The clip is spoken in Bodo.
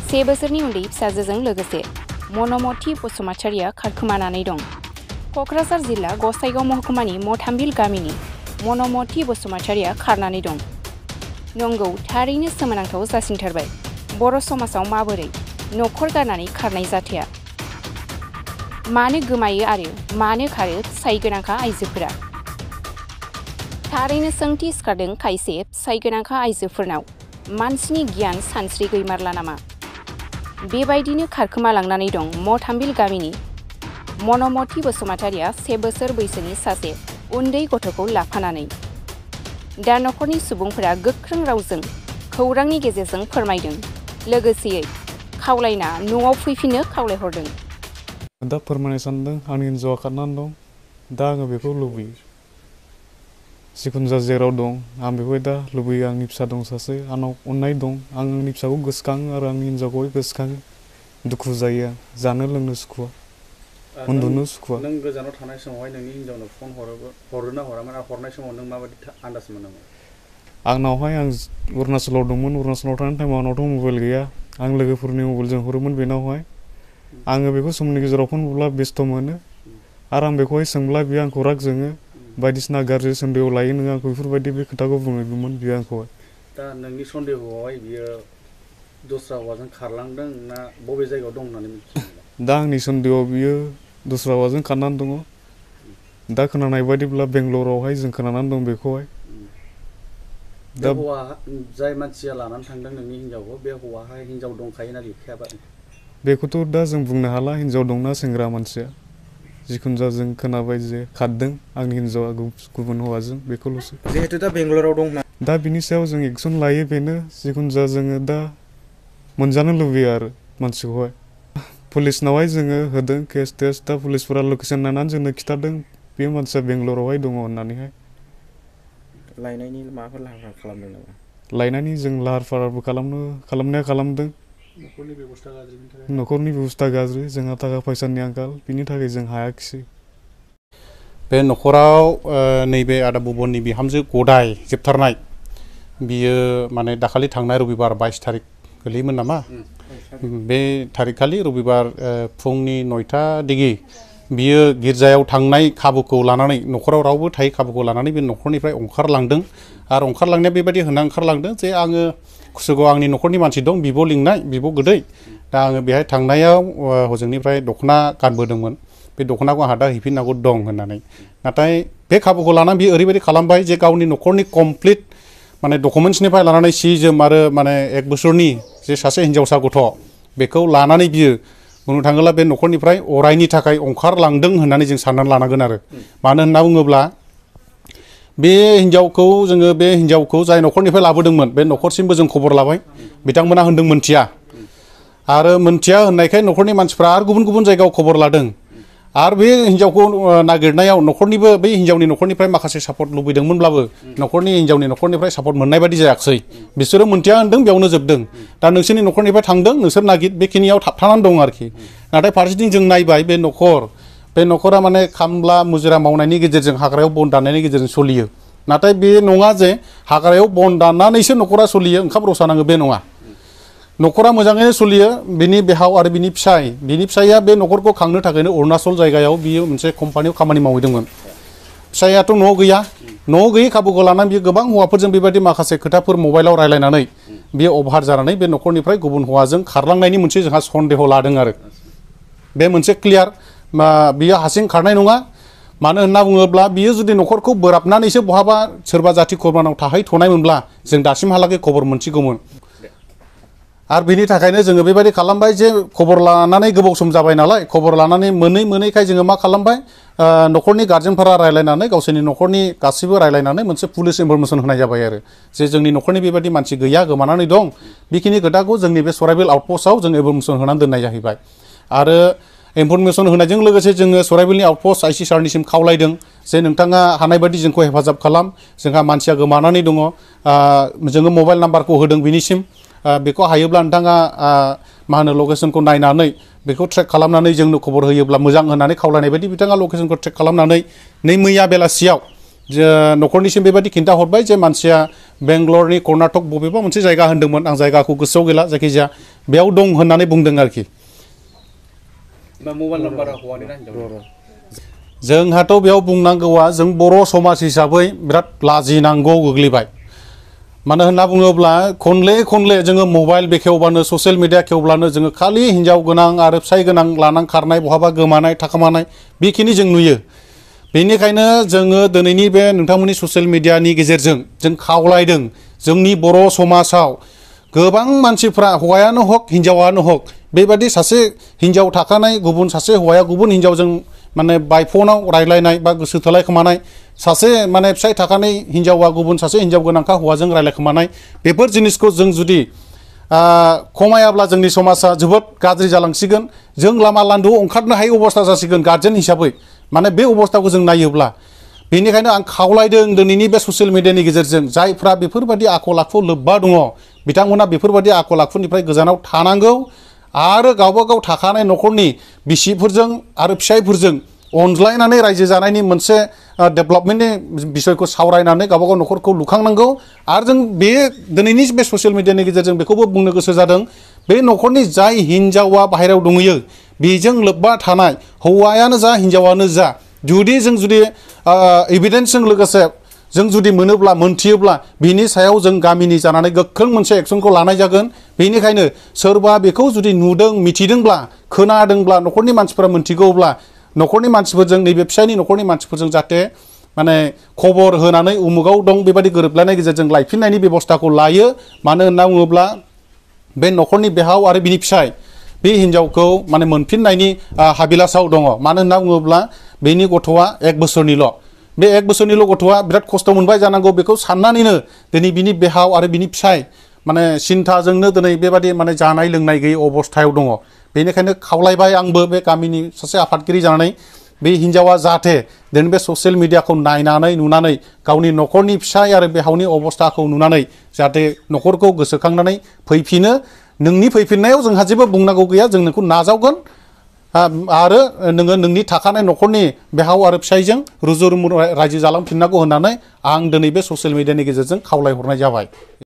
से बोसोरनि उन्दै फिसाजोजों लोगोसे मनमती बसुमतारिया खारखोमानानै दं। क'क्राझार जिल्ला गसाइगाव महकुमानि मथामबिल गामिनि मनमती बसुमतारिया खारनानै दं। नंगौ, थारैनो सोमोनांथाव जासिनथारबाय। बर' समाजाव माबोरै न'खर गारनानै खारनाय जाथाया? मानो गोमायो आरो मानो खारो फिसाय गोनांखा आइजोफोरा? थारैनो सोंथि सिखारदों खायसे फिसाय गोनांखा आइजोफोरनाव। मानसिनि गियान सानस्रि गैमारला नामा? बेबायदिनो खारखोमालांनानै दं मथामबिल गामिनि मनमती बसुमतारिया 1 बोसोर बैसोनि सासे उन्दै गथ'खौ लाफानानै। दा न'खरनि सुबुंफोरा गोख्रों रावजों खौरांनि गेजेरजों फोरमायदों। लोगोसेयै खावलायना न'आव फैफिननो खावलायहरदों। दा फोरमायनो सानदों आंनि हिन्जावा खारनानै दं। दा आङो बेखौ लुबैयो। जिखुनु जा जेराव दं आं बेखौ दा लुबैयो। आंनि फिसा दं सासे, आंनाव अननाय दं। आं आंनि फिसाखौ गोसोखाङो आरो आंनि हिन्जावखौहाय गोसोखाङो। दुखु जायो आं, जानो लोंनो सुखुवा, उन्दुनो सुखुवा। नों गोजानाव थानाय समावहाय नोंनि हिन्जावनो फन हरोना हरामोन आरो हरनाय समाव नों माबायदि आन्दाज मोनोमोन? आंनावहाय आं अरुणाचलाव दंमोन। अरुणाचलाव थानाय टाइमाव आंनावथ' मबाइल गैया। आं लोगोफोरनि मबाइलजों हरोमोन बेनावहाय। आङो बेखौ समनि गेजेराव फन बुब्ला बेस्थ' मोनो आरो आं बेखौहाय सोंब्ला बियो आंखौ राग जोङो, बायदिसिना गाज्रि सन्देह लायो नों आंखौ, बेफोरबायदि बे खोथाखौ बुङोमोन बियो आंखौहाय। दा नोंनि सन्देहआवहाय बियो दस्रा हौवाजों खारलांदों ना बबे जायगायाव दं होननानै मिथियो? दा आंनि सन्देहआव बियो दस्रा हौवाजों खारनानै दङ। दा खोनानाय बायदिब्ला बेंगलरावहाय जों खोनानानै दं बेखौहाय। दा हौवा जाय मानसिया लानानै थांदों नोंनि हिन्जावखौ, बे हौवाहाय हिन्जाव दंखायोना गैखायाबा? बेखौथ' दा जों बुंनो हाला हिन्जाव दंना सेंग्रा मानसिया। जिखुनु जा जों खोनाबाय जे खारदों आंनि हिन्जावा गुबुन हौवाजों, बेखौल'सो। जिहेतु दा बेंगलराव दं ना। दा बिनि सायाव जों एक्सन लायो बेनो। जिखुनु जा जोङो दा मोनजानो लुबैयो आरो मानसिखौहाय। पुलिसनावहाय जोङो होदों केस टेस्ट। दा पुलिसफोरा लकेसन नायनानै जोंनो खिन्थादों बे मानसिया बेंगलरावहाय दङ होननानैहाय। लायनायनि माबाफोर लाहार फाहार खालामदों नामा? लायनायनि जों लाहार फाहारबो खालामनाया खालामदों। न'खरनि बेबस्था गाज्रि, जोंहा थाखा फैसानि आंखाल, बिनि थाखाय जों हायाखिसै। बे न'खराव नैबे आदा बुबननि बिहामजो गदाय जोबथारनाय, बियो माने दाखालि थांनाय रबिबार 22 थारिख गोलैयोमोन नामा? बे थारिखखालि रबिबार फुंनि 9टा दिगि बियो गिर्जायाव थांनाय खाबुखौ लानानै, न'खराव रावबो थायै खाबुखौ लानानै बे न'खरनिफ्राय ओंखारलांदों। आरो ओंखारलांनाया बेबायदि होना ओंखारलांदों जे आङो कुसुगाव आंनि न'खरनि मानसि दं, बिब' लिंनाय, बिब' गोदै। दा आङो बेहाय थांनायाव हजोंनिफ्राय दख'ना गानबोदोंमोन। बे दख'नाखौ आंहा दा हैफिननांगौ दं होननानै। नाथाय बे खाबुखौ लानानै बियो ओरैबायदि खालामबाय जे गावनि न'खरनि कमप्लिट माने डकुमेन्ट्सनिफ्राय लानानै सि जोम आरो माने 1 बोसोरनि जे सासे हिन्जावसा गथ' बेखौ लानानै बियो बुंनो थाङोब्ला बे न'खरनिफ्राय अरायनि थाखाय ओंखारलांदों होननानै जों साननानै लानांगोन आरो। मानो होनना बुङोब्ला बे हिन्जावखौ जाय न'खरनिफ्राय लाबोदोंमोन बे न'खरसिमबो जों खबर लाबाय। बिथांमोना होनदों मोनथिया। आरो मोनथिया होननायखाय न'खरनि मानसिफ्रा आरो गुबुन गुबुन जायगायाव खबर लादों। आरो बे हिन्जावखौ नागिरनायाव न'खरनिबो बै हिन्जावनि न'खरनिफ्राय माखासे सापर्ट लुबैदोंमोनब्लाबो हिन्जावनि न'खरनिफ्राय सापर्ट मोननाय बायदि जायाखिसै। बिसोरो मोनथिया होनदों, बेयावनो जोबदों। दा नोंसोरनि न'खरनिफ्राय थांदों, नोंसोर नागिर, बेखिनियाव थाबथानानै दं आरोखि। नाथाय फारसेथिं जों नायबाय बे न'खरा माने खामला मुजिरा मावनायनि गेजेरजों, हाग्रायाव बन दाननायनि गेजेरजों सोलियो। नाथाय बे नङा जे हाग्रायाव बन दाननानैसो न'खरा सोलियो, ओंखाम रसा नाङो, बे नङा। न'खरा मोजाङैनो सोलियो। बिनि बिहाव आरो बिनि फिसाया बे न'खरखौ खांनो थाखायनो अरुणाचल जायगायाव बियो मोनसे कम्पानियाव खामानि मावहैदोंमोन। फिसायाथ' न'आव गैया। न'आव गैयै खाबुखौ लानानै बियो गोबां हौवाफोरजों बेबायदि माखासे खोथाफोर मबाइलाव रायलायनानै बियो अभार जानानै बे न'खरनिफ्राय गुबुन हौवाजों खारलांनायनि मोनसे जोंहा सन्देह लादों आरो। बे मोनसे क्लियार, बियो हारसिं खारनाय नङा। मानो होनना बुङोब्ला बियो जुदि न'खरखौ बोराबनानैसो बहाबा सोरबा जाथि खुरमानाव थाहैथ'नायमोनब्ला जों दासिमहालागै खबर मोनसिगौमोन। आरो बिनि थाखायनो जोङो बेबायदि खालामबाय जे खबर लानानै गोबाव सम जाबाय नालाय, खबर लानानै मोनैखाय जोङो मा खालामबाय, न'खरनि गार्जेनफोरा रायलायनानै, गावसोरनि न'खरनि गासिबो रायलायनानै मोनसे पुलिस इनफरमेसन होनाय जाबाय आरो जे जोंनि न'खरनि बेबायदि मानसि गैया, गोमानानै दं। बेखिनि खोथाखौ जोंनि बे सराइबिल आउटपस्टआव जों इनफरमेसन होनानै दोननाय जाहैबाय। आरो इनफरमेसन होनायजों लोगोसे जोङो सराइबिलनि आउटपस्ट आइसि सारनिसिम खावलायदों जे नोंथाङा हानाय बायदि जोंखौ हेफाजाब खालाम, जोंहा मानसिया गोमानानै दङ। जोङो मबाइल नाम्बारखौ होदों बिनिसिम। बेखौ हायोब्ला नोंथाङा मा होनो लकेसनखौ नायनानै बेखौ ट्रेक खालामनानै जोंनो खबर होयोब्ला मोजां होननानै खावलायनाय बायदि बिथाङा लकेसनखौ ट्रेक खालामनानै मैया बेलासियाव न'खरनिसिम बेबायदि खिन्था हरबाय जे मानसिया बेंगलरनि कर्नाटक बबेबा मोनसे जायगा होनदोंमोन आं जायगाखौ गोसोआव गैला जायखिजाया बेयाव दं होननानै बुंदों आरोखि मबाइल नाम्बारा हौवानि ना हिनजावनि जोंहाथ' बेयाव बुंनांगौआ जों बर' समाज हिसाबै बिराद लाजिनांगौ गोग्लैबाय मानो होनना बुङोब्ला खनले जोङो मबाइल बेखेवबानो ससियेल मिडिया खेवब्लानो जोङो खालि हिनजाव गोनां आरो फिसाय गोनां लानानै खारनाय बहाबा गोमानाय थाखोमानाय बेखिनि जों नुयो बेनिखायनो जोङो दिनैनि बे नोंथांमोननि ससियेल मिडियानि गेजेरजों जों खावलायदों जोंनि बर' समाजाव गोबां मानसिफ्रा हौवायानो हक हिनजावानो हक बेबादि सासे हिनजाव थाखानाय गुबुन सासे हौवाया गुबुन हिनजावजों माने बायफनाव रायलायनाय बा गोसो थोलायखोमानाय सासे माने फिसाय थाखानाय हिनजावा गुबुन सासे हिनजाव गोनांखा हौवाजों रायलायखोमानाय बेफोर जिनिसखौ जों जुदि खमायाब्ला जोंनि समाजा जोबोद गाज्रि जालांसिगोन जों लामा लान्दोआव ओंखारनो हायै अबस्था जासिगोन गार्जेन हिसाबै माने बे अबस्थाखौ जों नायोब्ला बेनिखायनो आं खावलायदों दिनैनि बे ससियेल मिडियानि गेजेरजों जायफ्रा बेफोरबायदि आखल आखु लोब्बा दङ बिथांमोना बेफोरबायदि आखल आखुनिफ्राय गोजानाव थानांगौ आरो गावबा गाव थाखानाय न'खरनि बिसिफोरजों आरो फिसायफोरजों अनज्लायनानै रायजो जानायनि मोनसे डेभेलपमेन्टनि बिसयखौ सावरायनानै गावबा गाव न'खरखौ लुखांनांगौ आरो जों बे दिनैनि बे ससियेल मिडियानि गेजेरजों बेखौबो बुंनो गोसो जादों बे न'खरनि जाय हिनजावा बाहेरायाव दंहैयो बेजों लोब्बा थानाय हौवायानो जा हिनजावानो जा जुदि एभिडेन्सजों लोगोसे जों जुदि मोनोब्ला मोनथियोब्ला बिनि सायाव जों गामिनि जानानै गोख्रों मोनसे एक्सनखौ लानाय जागोन बेनिखायनो सोरबा बेखौ जुदि नुदों मिथिदोंब्ला खोनादोंब्ला न'खरनि मानसिफोरा मोनथिगौब्ला न'खरनि मानसिफोरजों नैबे फिसायनि न'खरनि मानसिफोरजों जाहाथे माने खबर होनानै उमुगाव दं बेबायदि गोरोबलायनाय गेजेरजों लायफिननायनि बेबस्थाखौ लायो मानो होनना बुङोब्ला बे न'खरनि बिहाव आरो बिनि फिसाय बे हिनजावखौ माने मोनफिननायनि हाबिलासाव दङ मानो होनना बुङोब्ला बेनि गथ'आ 1 बोसोरनिल' बे 1 बोसोरनिल' गथ'आ बिराद खस्थ' मोनबाय जानांगौ बेखौ साननानैनो दिनै बिनि बिहाव आरो बिनि फिसाय माने सिन्थाजोंनो दिनै बेबादि माने जानाय लोंनाय गैयै अबस्थायाव दङ बेनिखायनो खावलायबाय आंबो बे गामिनि सासे आफादगिरि जानानै बे हिनजावा जाहाथे दिनै बे ससियेल मिडियाखौ नायनानै नुनानै गावनि न'खरनि फिसाय आरो बिहावनि अबस्थाखौ नुनानै जाहाथे न'खरखौ गोसोखांनानै फैफिनो नोंनि फैफिननायाव जोंहा जेबो बुंनांगौ गैया जों नोंखौ नाजावगोन आरो नोङो नोंनि थाखानाय न'खरनि बिहाव आरो फिसायजों रुजु रुमु रायजो जालांफिननांगौ होननानै आं दिनै बे ससियेल मिडियानि गेजेरजों खावलायहरनाय जाबाय।